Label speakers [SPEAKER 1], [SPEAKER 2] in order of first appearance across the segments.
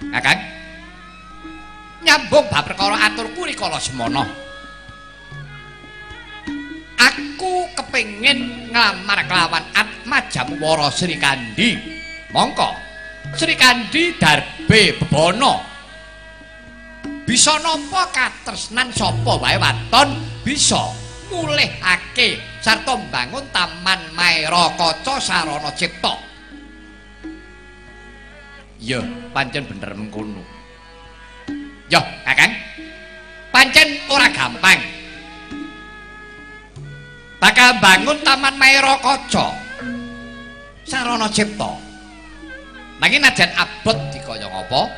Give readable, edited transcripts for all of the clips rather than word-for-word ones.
[SPEAKER 1] Kakang. Nyambung bab perkara aturku rikala semono. Aku kepengin nglamar kelawan Atmajamu Wara Srikandhi. Mongko Srikandhi darbe bebana. Bisa nampa katresnan sapa wae waton bisa mulihake sarta mbangun Taman Maerakaca sarana cipta. Ya, pancen bener mengkono. Ya, Kakang. Pancen ora gampang. Bakal bangun Taman Maerakaca sarana cipta. Nanging najan abot dikaya ngapa?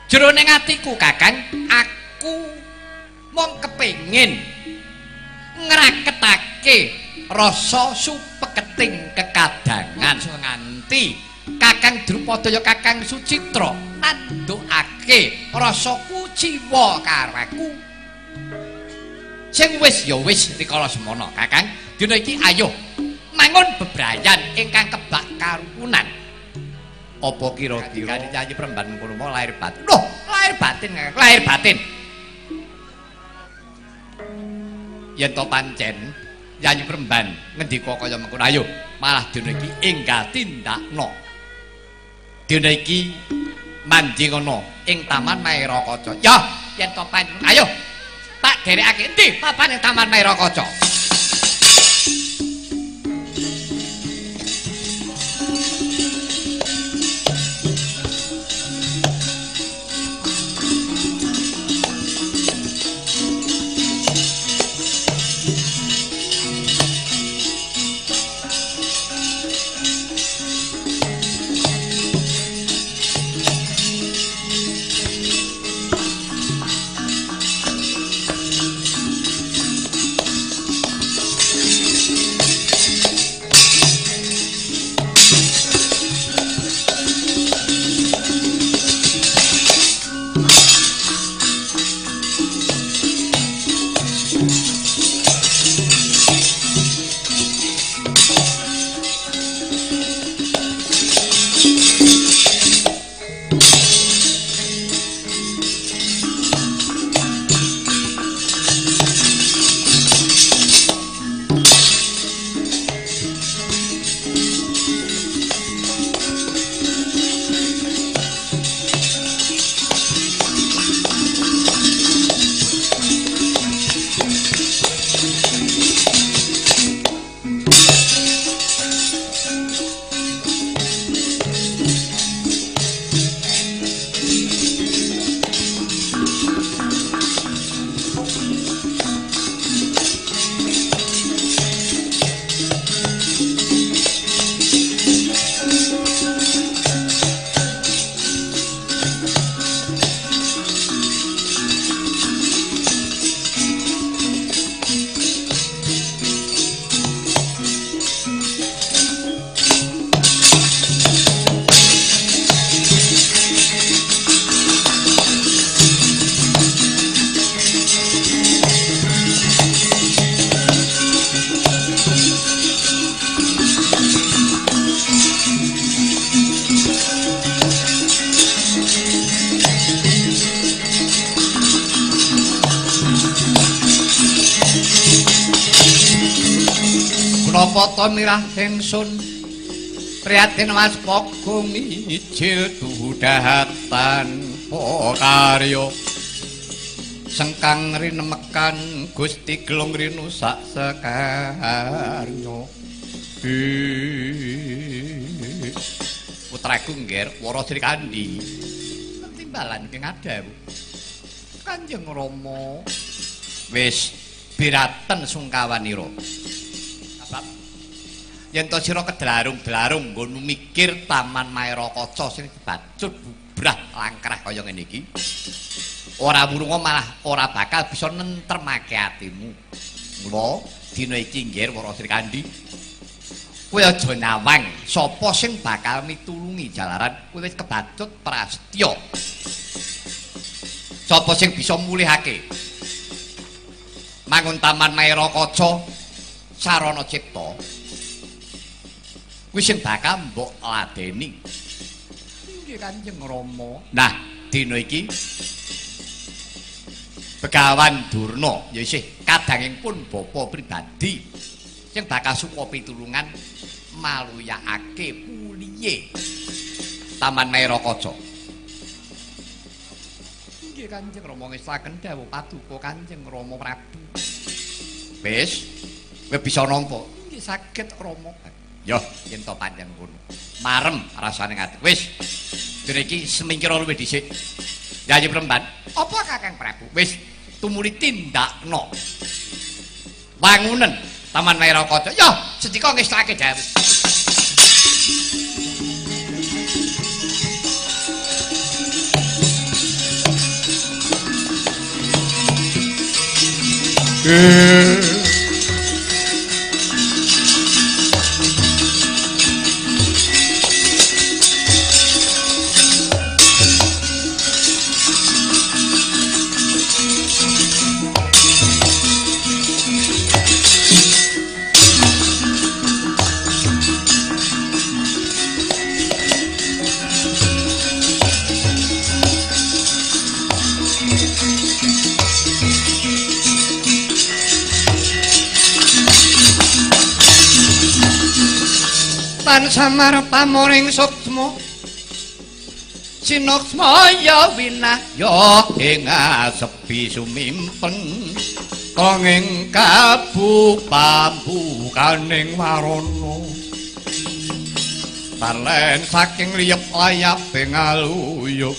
[SPEAKER 1] Jroning atiku, Kakang, aku mung kepengin ngraketake rasa supeketing kekadangan nganti Kakang Drupada ya Kakang Sucitra nandukake rasa kuciwa karo aku. Sing wis ya wis rikala semono, Kakang. Dina iki ayo mangun bebrayan ingkang kebak karukunan. Apa kira-kira nyanyi peremban kono mau lahir batin? Loh, lahir batin, Kakang. Lahir batin. Yen to pancen nyanyi peremban ngendika kaya mengkono, ayo malah dina iki enggal tindakno. Dina iki manjing ana ing Taman Maerakaca. Ya, yen to pancen ayo tak derekake endi papane Taman Maerakaca. Punapa ta mirah ingsun prihatin waspaga mijil dudahatan karya sengkang rinemekan Gusti Gelung rinu sak sekarnya. Putraku nggir Wara Srikandhi timbalan ing adawu Kanjeng Rama wis biraten sungkawanira. Sebab yen to sira kedlarung-dlarung nggon mikir Taman Maerakaca sing dibacut bubrah langkrah kaya ngene iki, ora wurunga malah ora bakal bisa nentremake atimu. Mula dina iki nggir Wara Srikandhi, kowe aja nyawang sapa sing bakal mitulungi jalaran kowe wis kebacut prastya. Sapa sing bisa mulihake mangun Taman Maerakaca sarana cipta kuwi sing bakal mbok ladeni. Nggih Kanjeng Rama. Nah, dina iki Begawan Durna ya isih kadanging pun bapa pribadi sing bakal suka pitulungan maluyakake puliye Taman Maerakaca. Nggih Kanjeng Rama ngestaken dawuh paduka Kanjeng Rama Prabu. Wis, kowe bisa nampa. Nggih saged Rama. Yo, yen to panjang ngono. Marem rasane ati. Wis. Dene iki semingkira luwih dhisik. Yayi Premban, apa Kakang Prabu? Wis tumuli tindakno. Wangunen Taman Maerakaca. Yo, sendika ngestake dawuh. Tan samar pamoring suksma sinoksma ya winahya ing asepi sumimpen tonging kabupambukaning warana tarlen saking liyep layape ngaluyup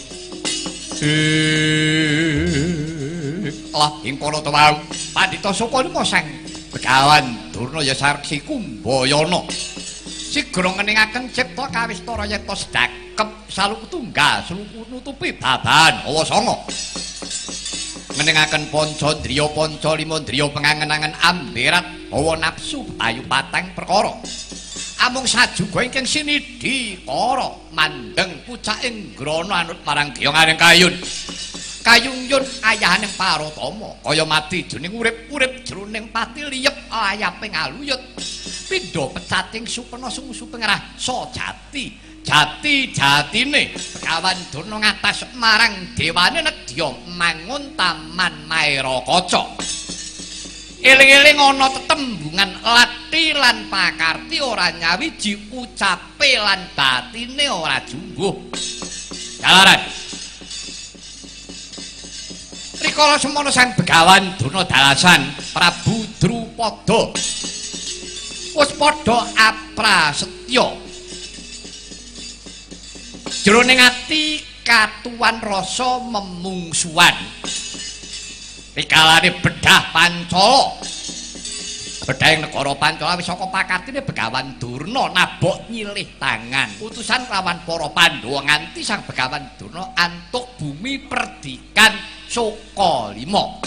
[SPEAKER 1] lah ing kono to wau Pandhita Sukalima sang Begawan Durna ya sarksi Kumbayana sigra ngeningaken cipta kawistara yeta sedakep saluku tunggal seluku nutupi babahan hawa sanga ngeningaken panca ndriya panca lima ndriya pengangen-angen amberat hawa nafsu ayu patang perkara amung sajuga ingkang sinidhi kara mandeng pucaking grana anut marang geyonganing kayun kayungyun ayahaning Parotama kaya mati jroning urip-urip jroning pati liyep ayape ngaluyut pindha pecating supena sungsu pengerah so jati jati jatine Begawan Durna ngatas marang dewane nedya mangun Taman Maerakaca. Eling-eling ana tetembungan lati lan pakarti ora nyawiji ucape lan batine ora jungguh. Jalaran rikala semono sang Begawan Durna dalasan Prabu Drupada wis padha aprasetya jroning ati katuwan rasa memungsuhan rikalane bedah Pancala bedhahing negara Pancala wis saka pakartine Begawan Durna nabok nyilih tangan utusan lawan para Pandhawa nganti sang Begawan Durna antuk bumi perdikan Sukalima.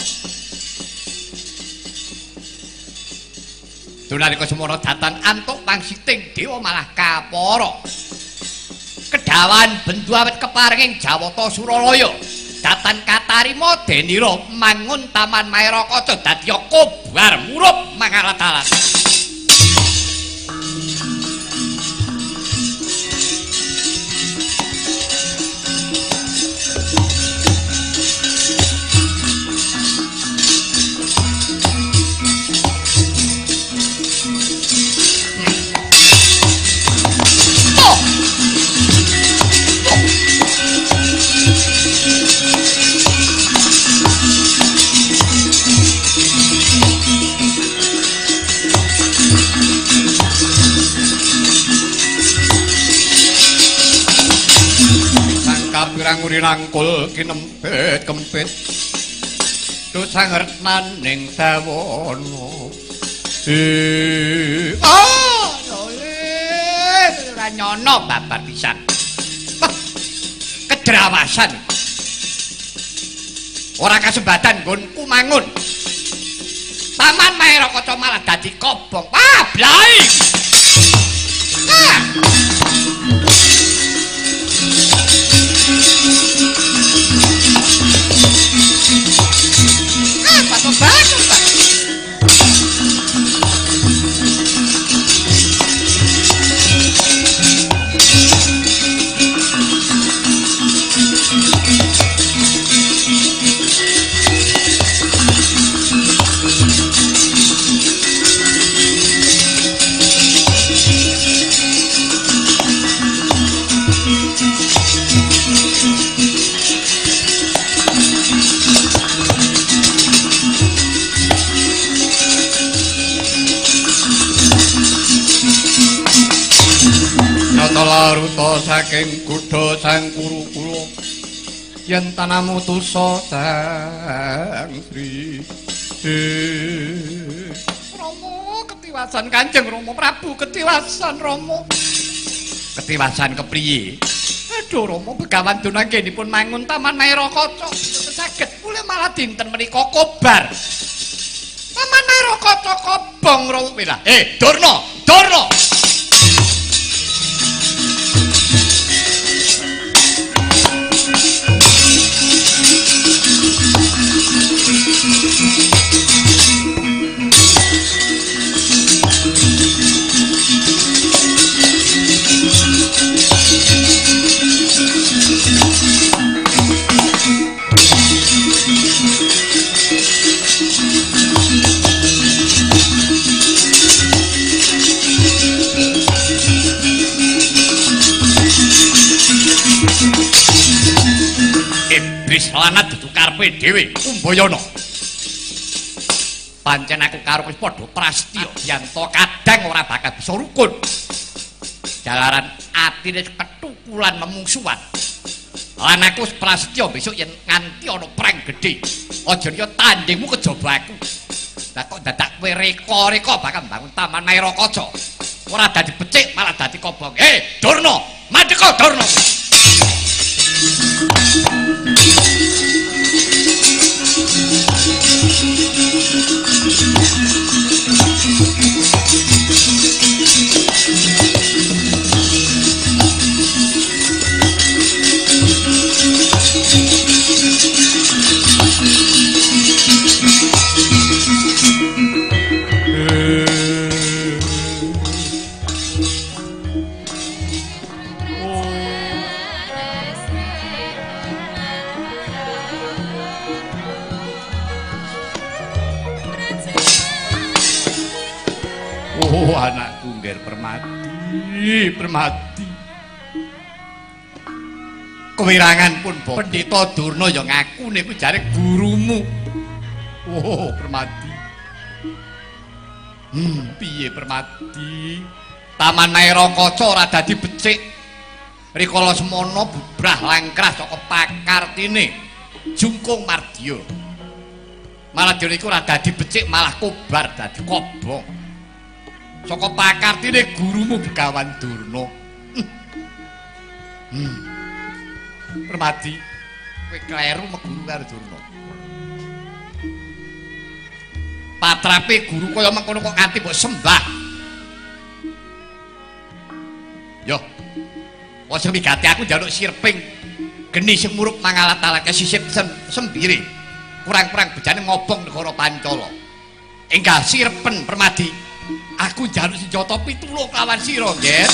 [SPEAKER 1] Dunalika semono datan antuk pangsiting dewa malah kapara. Kedawan bendu awet keparenging Jawata Suralaya. Datan katarima denira mangun Taman Maerakaca dadi kobar murup mangalat-alat. Piranguri rangkul kinempit kempit tu sangertnaning dawana. Oh, ora nyono babar pisan. Kedrawasan. Ora kasembatan nggonku mangun. Taman Maerakaca malah dadi kobong. Wah, blai. Ah. Duta saking kutha sang Kuru-kuru yen tanamu tusa Sang Sri. Rama ketiwasan Kanjeng Rama Prabu, ketiwasan Rama. Ketiwasan kepriye? Aduh Rama, Begawan Durna anggenipun mangun Taman Maerakaca saged pule malah dinten menika kobar. Taman Maerakaca kobong Rama. Durna, Durna. Iblis lanat dudu karepe dhewe Kumbayana. Pancen aku karo wis padha prastya yanto kadang ora bakal bisa rukun. Jalaran atine ketukulan memungsuhan. Lan aku wis prastya besok yen nganti ana perang gedhe, aja liya tandingmu kejaba aku. Lah kok dadak kowe reka-reka bakal mbangun Taman Maerakaca. Ora dadi becik malah dadi kobong. Durna, mandeka Durna. Oh, anakku ngger Permati, Permati. Kewirangan pun Pendeta Durna ya ngaku niku jare gurumu. Oh, Permati. Piye Permati? Taman Maerakaca ora dadi becik. Rikala semono bubrah langkrah saka pakartine Jungkung Mardya. Malah dene iku ora dadi becik, malah kobar dadi kobong. Saka pakartine gurumu Begawan Durna. Permadi, kowe kleru meguru karo Durna. Patrape guru kaya mengkono kok nganti mbok sembah. Yo. Aja migati aku njaluk sirping geni sing murup mangalat-alatke sisip sembire. Kurang-kurang bejane ngobong negara Pancala. Enggal sirpen Permadi. Aku njaluk senjata pitulung lawan sira, Nggih.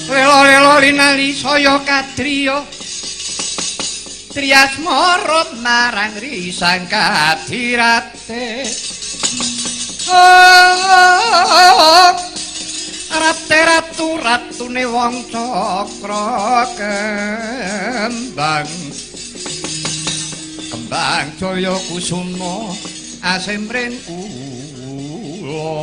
[SPEAKER 1] Lelo-lelo linali saya kadriya Triasmara marang risang kadirate. Oh, rate ratu ratune wong cakra kembang kembang jaya kusuma asemren kula.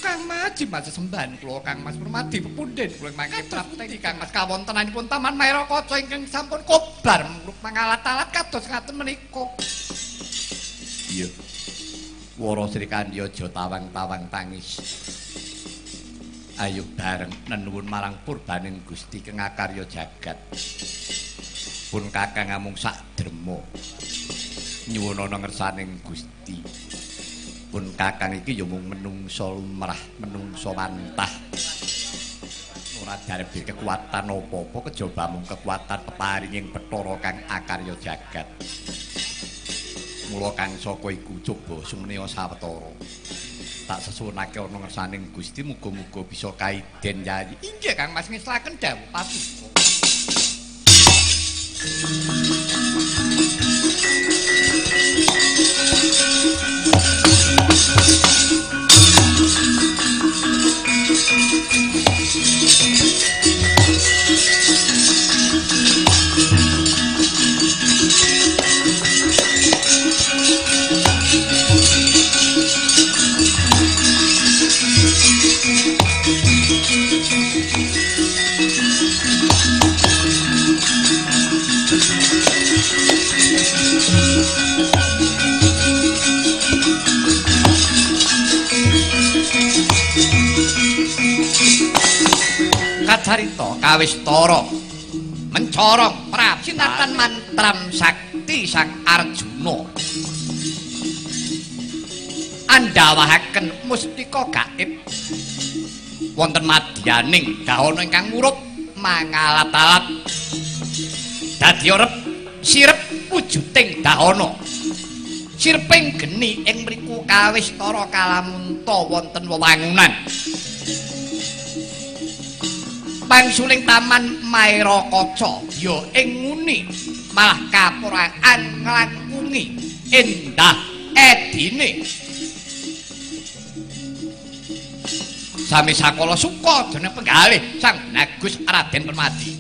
[SPEAKER 1] Kang Mas sesembahan kula Kang Mas Permadi pepundhen kula mangke prapti Kang Mas kawontenanipun Taman Maerakaca ingkang sampun kobar mruk mangalat-alat kados ngaten menika. Iya. Wara Srikandhi aja tawang-tawang tangis. Ayo bareng nenuwun marang purbaning Gusti kang akarya jagat. Pun Kakang amung sak derma. Nyuwun ana ngersaning Gusti. Pun Kakang iki ya mung menungsa lumrah, menungsa wantah. Ora darbe kekuatan apa-apa kejaba mung kekuatan peparinging Bathara kang akarya jagat. Mula kang saka iku coba sumneya sawetara. Tak sesuwunake ana ngersaning Gusti, muga-muga bisa kaiden Yayi. Inggih Kang Mas, ngeslaken dawuh paduka. Kacarita kawistara mencorong prapsinatan mantram sakti Sang Arjuna andhawahaken mustika gaib wonten madyaning dahana ingkang murup mangalat-alat dadi rep sirep wujuding dahana sirping geni ing mriku kawistara kalamunta wonten wewangunan pangsuling taman Maerakaca ya ing nguni malah kapuraan nglangkungi endah edine sami sakala suka jeneng penggalih Sang Nagus Raden Permadi.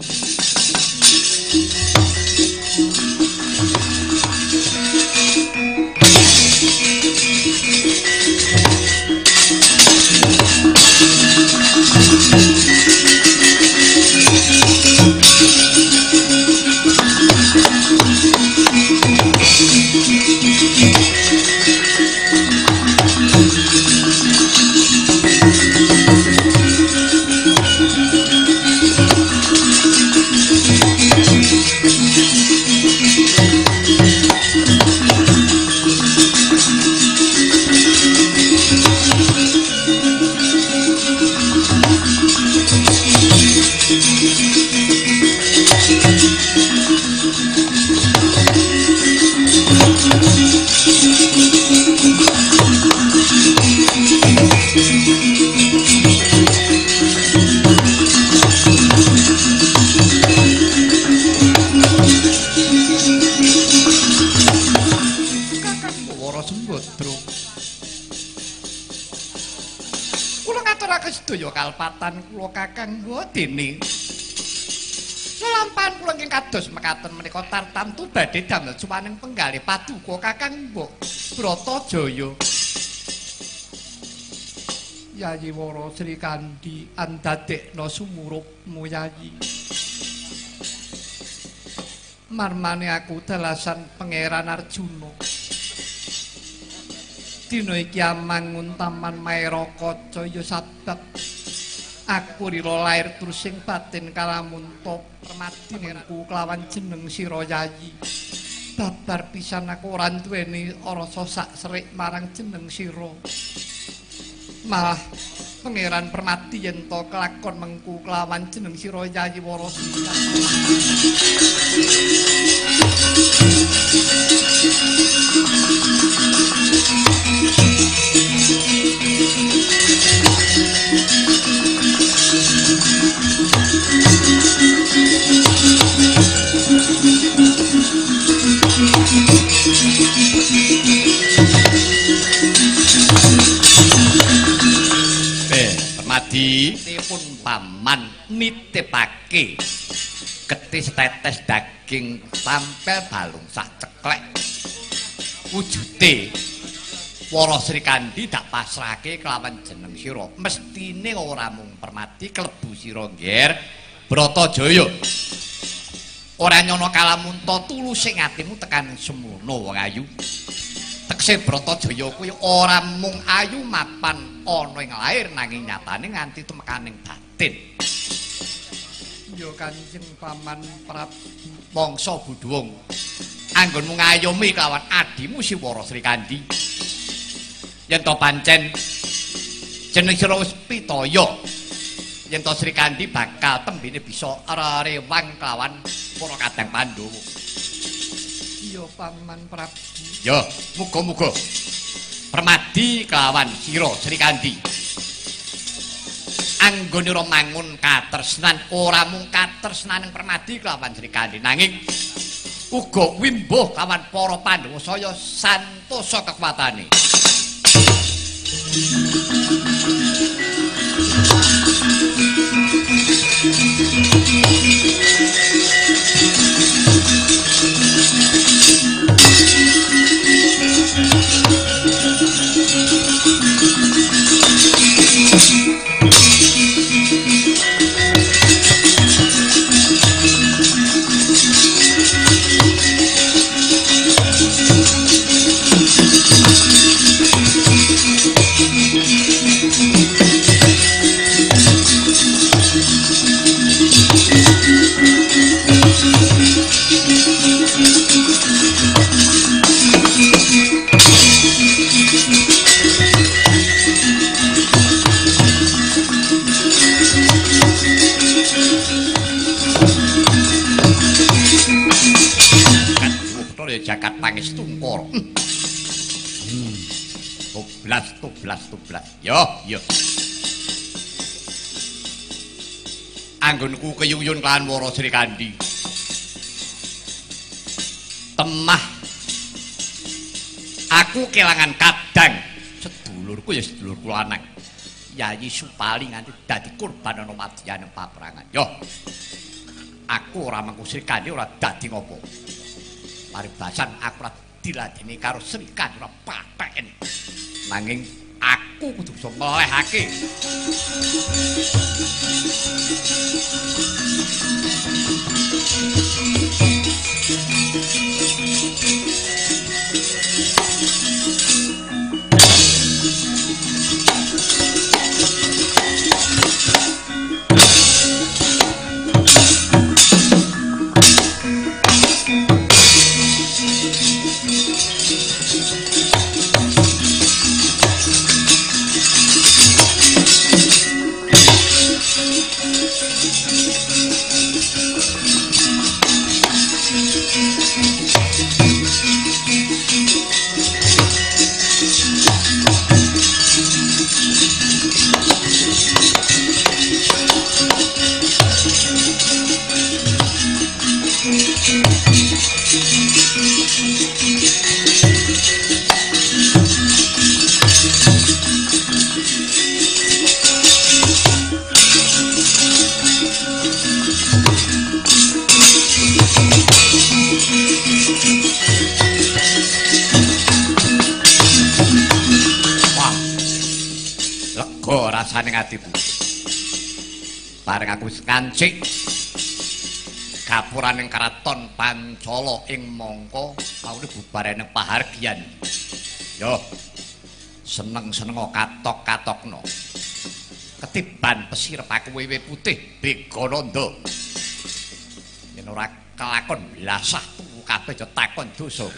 [SPEAKER 1] Kalpatan kula Kakang dene lelampahan kula ingkang kados mekaten menika tartamtu badhe damel cuwaning penggalih paduka Kakang Mbok Bratajaya. Yayi Wara Srikandhi andadekna sumurupmu Yayi. Marmane aku dalasan Pangeran Arjuna. Dina iki amangun taman Maerakaca ya sabab aku rila lair trusing batin kalamunta permadi mengku kelawan jeneng sira Yayi. Babar pisan aku ora duweni rasa sak serik marang jeneng sira. Malah Pangeran Permadi yen to kelakon mengku kelawan jeneng sira Yayi Wara Srikandhi. Permadi pun paman nitipake getih setetes daging tampel balung sak ceklek wujude Wara Srikandhi dak pasrahke kelawan jeneng sira. Mestine ora mung Permadi klebu sira Ngger Bratajaya. Ora nyono kalamunta tuluse atimu tekan semono wong ayu. Tekse Taksih Bratajaya kuwi ora mung ayu mapan ana ing lair nanging nyatane nganti tumekaning batin. Ya Kanjeng Paman Prabu Wangsa Budhuwung, anggonmu ngayomi kelawan adimu Siwara Srikandhi. Yen to pancen jeneng sira wis pitaya, yen to Srikandhi bakal tembene bisa rerewang kelawan para kadang Pandhawa. Ya Paman Prabu. Ya, muga-muga permadi kelawan sira Srikandhi. Anggonira mangun katresnan ora mung katresnaning permadi kelawan Srikandhi nanging uga wimbuh kelawan para Pandhawa saya santosa kekuatane. Jagat pangestu ngkara. Toblas toblas toblas. Yo yo. Anggonku keyuyun kelawan Wara Srikandhi. Temah aku kelangan kadang sedulurku ya sedulurku lanang. Yayi Supali nganti dadi korban ana madyane paperangan. Yo. Aku ora mengku Srikandhi ora dadi ngopo. Paribasan aku ora diladeni karo Srikandhi ora patheken. Nanging aku kudu bisa melehake. Rasane atiku. Bareng aku wis ngancik gapuraning karaton Pancala ing mangka maune bubarane pahargyan. Yo. Seneng-senenga katok-katokno. Ketiban pesirep aku wewe putih Begananda. Yen ora kelakon blasah tuku kabeh aja takon dosa.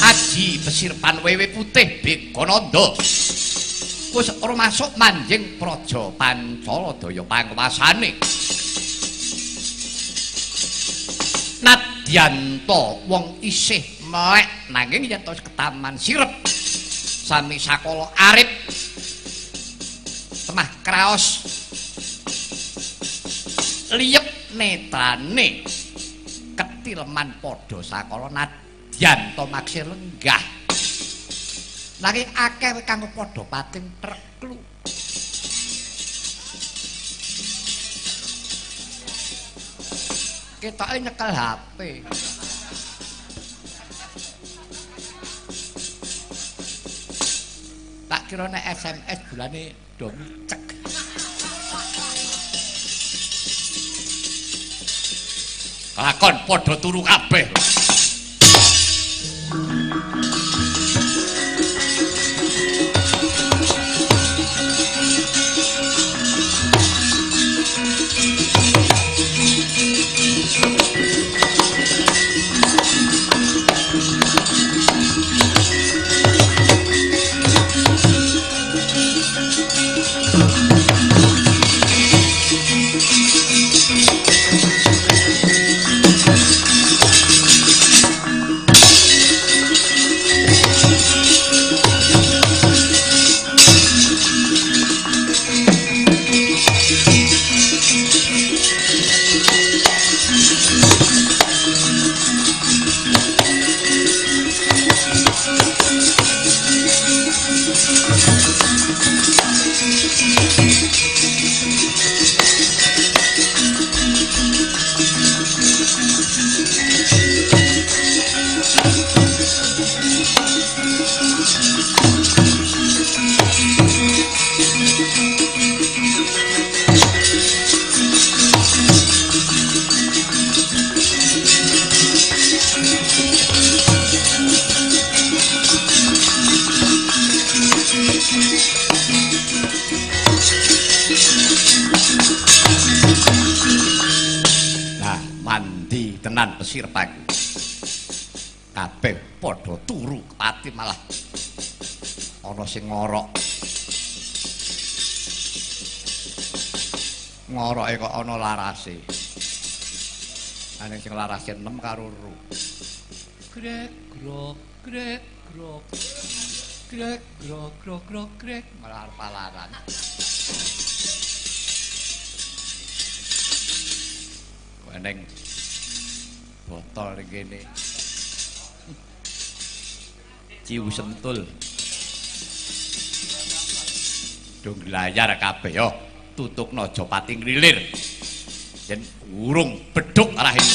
[SPEAKER 1] Aji pesirpan wewe putih Begananda wis ora masuk manjing praja Pancala daya panguwasane. Nadyanto wong isih melek nanging yen to ketaman sirep sami sakala arif temah kraos liyep netrane ketileman padha sakala nadyanto maksih lenggah nanging akeh kang padha pating treklu. Ketoke nyekel HP. Tak kira nek SMS bulane do micek. Lakon padha turu kabeh. Nah, mandi tenan pesir paku. Kabeh padha turu kepati malah ana sing ngorok. Ngoroke kok ana larase. Ana sing larase 6 karo 2. Grek grok grek grok. Grek grok grok grok grek malah arep palaran. Kok eneng botol ning kene. Ciu sentul. Do nglayar kabeh yo, tutukno aja pati nglilir. Yen urung bedhug arahene.